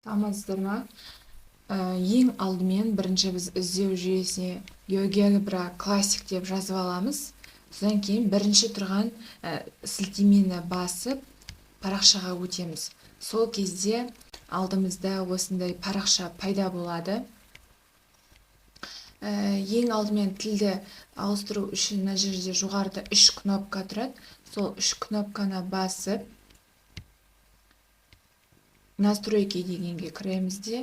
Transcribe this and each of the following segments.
Саламатсыздар ма? Ең алдымен бірінші біз іздеу жүйесіне GeoGebra Classic деп жазып аламыз. Содан кейін бірінші тұрған сілтемені басып парақшаға өтеміз. Сол кезде алдымызда осындай парақша пайда болады. Ең алдымен тілді ауыстыру үшін мына жерде жоғарыда 3 кнопка тұрады. Сол 3 кнопканы басып настройки дегенге кіреміз де,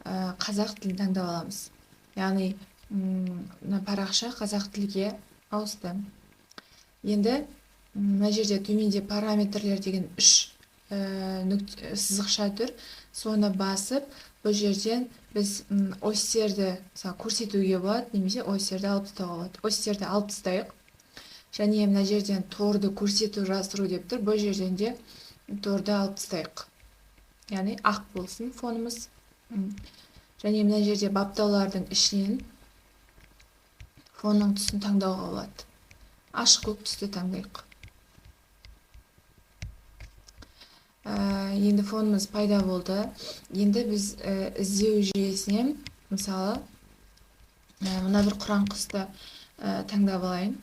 қазақ тілін таңдап аламыз. Яғни мына парақша қазақ тілге ауысты. Енді мына жерде төменде параметрлер деген 3 сызықша тұр. Соны басып, бұл жерден біз осьтерді, мысалы, көрсетуге болады, немесе осьтерді алып тастауға болады. Осьтерді алып тастайық. Және мына жерден торды көрсету, жасыру деп тұр. Бұл жерден де торды алып тастайық. Яғни ақ болсын фонымыз. Және мына жерде баптаулардың ішінен фонның түсін таңдауға болады. Ашық көк түсті таңдайық. Енді фонымыз пайда болды. Енді біз іздеу жүйесінен, мысалы, мына бір құран құсты таңдап алайын.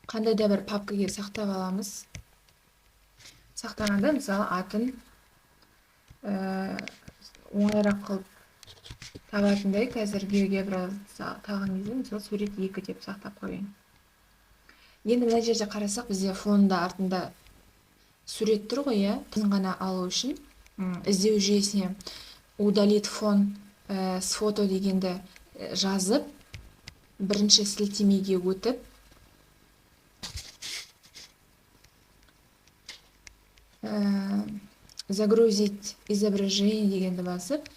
Қандай да бір папкаге сақтап аламыз. Сақтағанда, мысалы, атын оңайырақ қылып табатындай қазір GeoGebra таған кезде, мысалы, сурет 2 деп сақтап қояйын. Енді мына жерде қарасақ, бізде фонда артында сурет тұр ғой, иә? Тын ғана алу үшін, іздеу жүйесіне удалить фон с фото дегенді жазып, бірінші сілтемеге өтіп, загрузить изображение дегенді басып,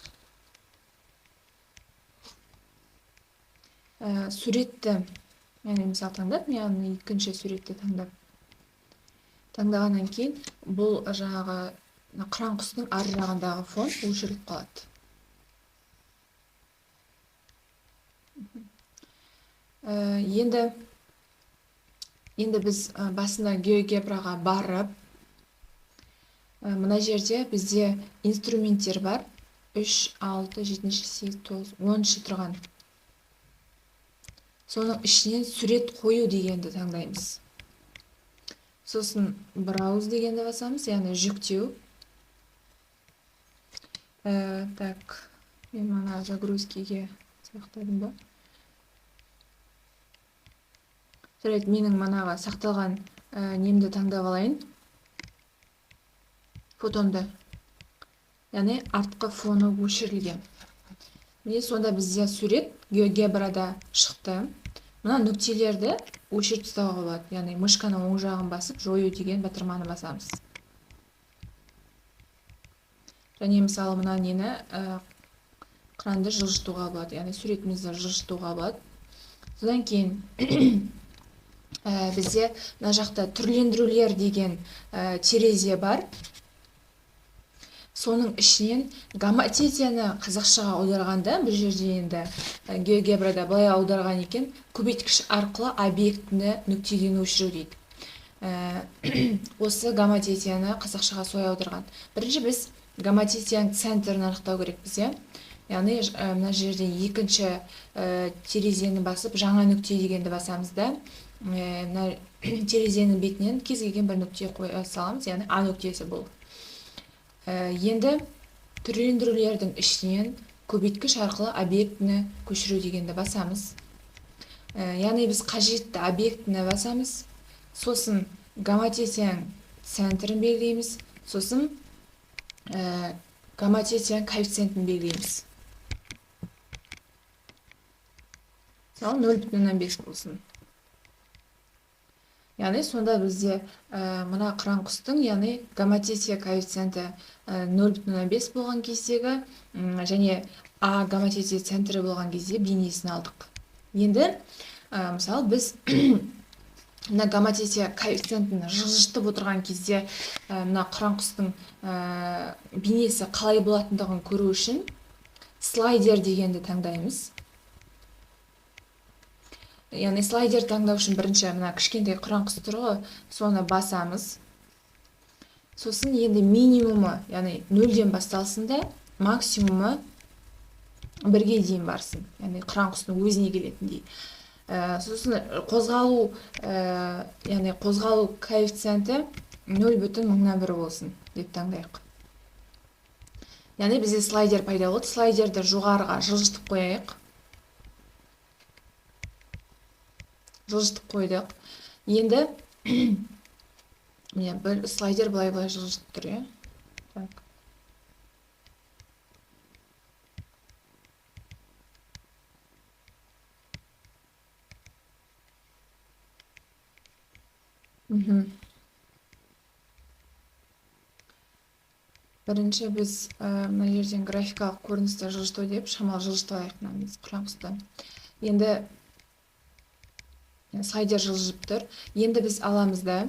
суретті, яғни мысалы таңдап, яғни екінші суретті таңдап, таңдағаннан кейін бұл жаңағы қыран құстың ар жағындағы фон өшіріліп қалады. Енді біз басында GeoGebraға барып, мына жерде бізде инструменттер бар. 3, 6, 7, 8, 9, 10 тұрған. Соның ішінен сурет қою дегенді таңдаймыз. Сосын брауз дегенді басамыз, яғни жүктеу. Так, мен мына загрузкиге сақтадым ба? Жарайды, менің манаға сақталған немді таңдап алайын. Фотомды. Яғни артқы фоны өшірілген. Міне сонда бізде сурет GeoGebra'да шықты. Мына нүктелерді өшіріп тастауға болады. Яғни мышканың оң жағын басып, жою деген батырманы басамыз. Және мысалы мына нені, қыранды жылжытуға болады. Яғни суретімізді жылжытуға болады. Содан кейін бізде мына жақта түрлендірулер деген терезе бар. Соның ішінен гомотетияны қазақшаға аударғанда, бұл жерде енді GeoGebra'да былай аударған екен, көбейткіш арқылы объектіні нүктеден өшіру дейді. Осы гомотетияны қазақшаға солай аударған. Бірінші біз гомотетияның центрін анықтау керекпіз, иә? Яғни мына жерде екінші терезені басып, жаңа нүкте дегенді басамыз да, мына терезенің бетінен кез келген бір нүкте қоя саламыз, яғни А нүктесі бұл. Енді түрлендірулердің ішінен көбейткіш арқылы объектіні көшіру дегенді басамыз. Яғни біз қажетті объектіні басамыз, сосын гомотетияның центрін белгілейміз, сосын гомотетияның коэффициентін белгілейміз. Мысалы, нөл бүтін оннан бес болсын. Яғни сонда бізде мына қыран құстың, яғни гомотетия коэффициенті нөл бүтін оннан бес болған кездегі, және А гомотетия центрі болған кезде бейнесін алдық. Енді мысалы біз мына гомотетия коэффициентін жылжытып отырған кезде, мына қыран құстың бейнесі қалай болатындығын көру үшін слайдер дегенді таңдаймыз. Яғни слайдер таңдау үшін бірінші мына кішкентай құран құс тұр ғой, соны басамыз. Сосын енді минимумы, яғни 0-ден басталсын да, максимумы 1-ге дейін барсын. Яғни құран құстың өзіне келетіндей. Сосын қозғалу, яғни қозғалу коэффициенті 0,1 болсын деп таңдайық. Яғни бізде слайдер пайда болды. Слайдерді жоғарыға жылжытып қояйық. Жылжытып қойдық. Енді міне бір слайдер былай-былай жылжытып тұр, иә. Так. Бірінші біз мына жерден графикалық көріністі жылжыту деп шамалы жылжытып алайық мына құран құсты. Енді слайдер жылжып тұр. Енді біз аламыз да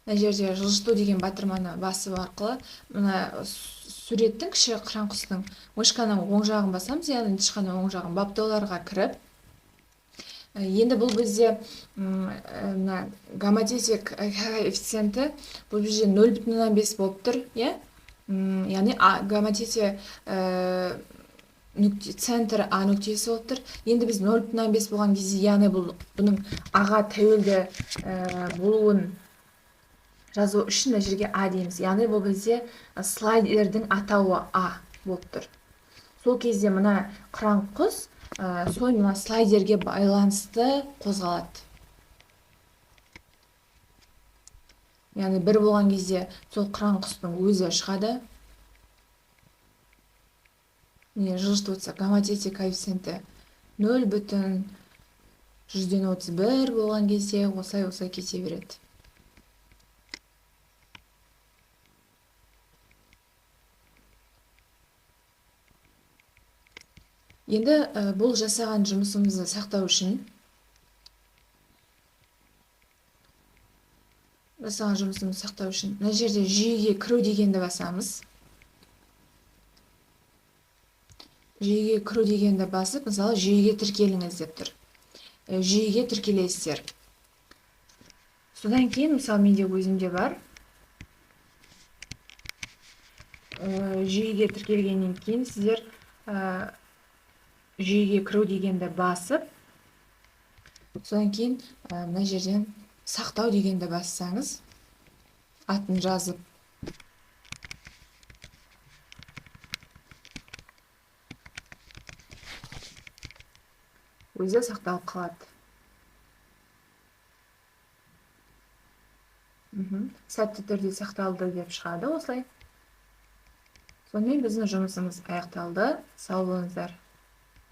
мына жерде жылжыту деген батырманы басып арқылы мына суреттің кіші құран құстың мышканың оң жағын басамыз, яғни тышқанның оң жағын баптауларға кіріп. Енді бұл бізде мына гомотетик коэффициенті бұл бізде 0,5 болып тұр, иә? Яғни гомотетия центрі А нүктесі болып тұр. Енді біз 0,5 болған кезде, яғни бұның А-ға тәуелді болуын жазу үшін мына жерге А дейміз. Яғни бұл бізде слайдердің атауы А болып тұр. Сол кезде мына құран құс сол мына слайдерге байланысты қозғалады. Яғни бір болған кезде сол құран құстың өзі шығады. Міне жылжытып отырса, гомотетик коэффициенті 0,131 болған кезде осылай-осылай кете береді. Енді бұл жасаған жұмысымызды сақтау үшін мына жерде жүйеге кіру дегенді басамыз. Жүйеге кіру дегенді басып, мысалы, жүйеге тіркеліңіз деп тұр. Жүйеге тіркелесіздер. Содан кейін, мысалы, менде өзімде бар. Жүйеге тіркелгеннен кейін сіздер жүйеге кіру дегенді басып, содан кейін мына жерден сақтау дегенді бассаңыз, атын жазып, өзі сақталып қалады. Сәтті түрде сақталды деп шығады осылай. Сонымен біздің жұмысымыз аяқталды. Сау болыңыздар.